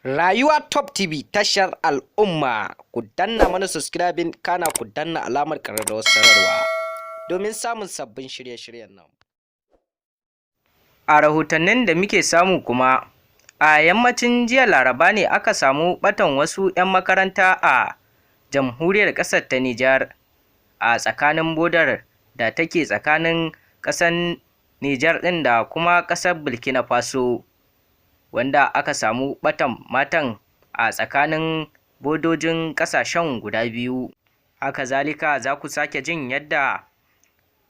Rayuwa Top TV, tashar al'umma. Ku danna mana subscribing, kana ku danna alamar ƙararrawar sanarwa domin samun sabbin shirye-shiryen nan. A rahotannin da muke samu kuma, a yammacin jiya Laraba ne aka samu ɓatan wasu 'yan makaranta a jamhuriyar ƙasar ta Nijar, a tsakanin bodar da take tsakanin ƙasar Nijar ɗin da kuma ƙasar Burkina Faso, wanda aka samu ɓatan matan a tsakanin bodojin ƙasashen guda biyu. Haka zalika, za ku sake jin yadda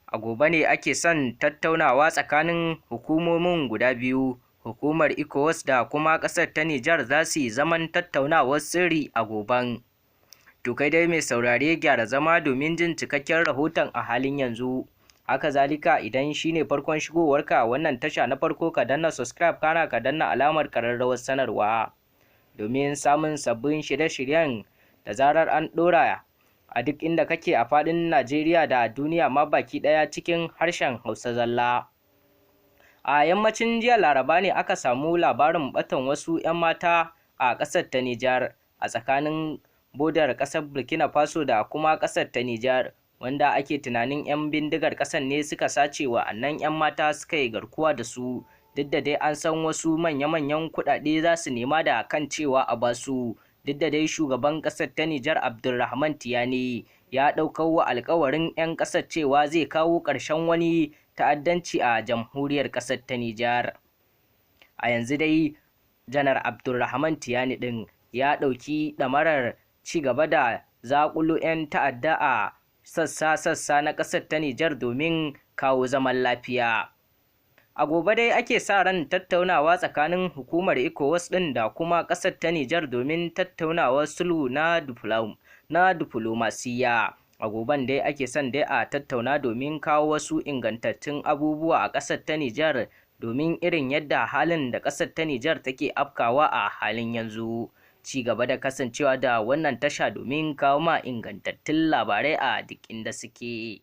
a gobe ne ake son tattaunawa tsakanin hukumomin guda biyu, hukumar ECOWAS da kuma ƙasar ta Nijar, za su yi zaman tattaunawar sirri a goben. To, kai dai mai saurare, gyara zama domin jin cikakken rahoton a halin yanzu. Haka zalika, idan shine farkon shigowarka wannan tasha, na farko ka danna subscribe, kana ka danna alamar ƙararrawar sanarwa domin samun sabbin shirye-shiryen da zarar an ɗora a duk inda kake a faɗin Najeriya da duniya ma baki ɗaya, cikin harshen Hausa zalla. A yammacin jiya Laraba ne aka samu labarin ɓatan wasu 'yan mata a ƙasar ta Nijar, a tsakanin bodar ƙasar Burkina Faso da kuma ƙasar ta Nijar, wanda ake tunanin 'yan bindigar ƙasar ne suka sace wa'annan 'yan mata suka yi garkuwa da su, duk da dai an san wasu manya-manyan kuɗaɗe za su nema da kan cewa a basu. Duk da dai shugaban ƙasar ta Nijar, Abdurrahman Tiyani, ya ɗaukar wa alkawarin 'yan ƙasar cewa zai kawo ƙarshen wani ta'addanci a jamhuriyar ƙasar ta Nijar. A yanzu dai Janar Abdurrahman Tiyani ɗin ya ɗauki ɗamarar ci gaba da zaƙulo 'yan ta'adda a sassa-sassa na ƙasar ta Nijar domin kawo zaman lafiya. A gobe dai ake sa ran tattaunawa tsakanin hukumar ECOWAS ɗin da kuma ƙasar ta Nijar domin tattaunawar sulhu na diflomasiyya. A goben dai ake son dai a tattauna domin kawo wasu ingantattun abubuwa a ƙasar ta Nijar, domin irin yadda halin da ƙasar ta Nijar take afkawa a halin yanzu. Ci gaba da kasancewa da wannan tasha domin kawo ma ingantattun labarai a duk inda suke.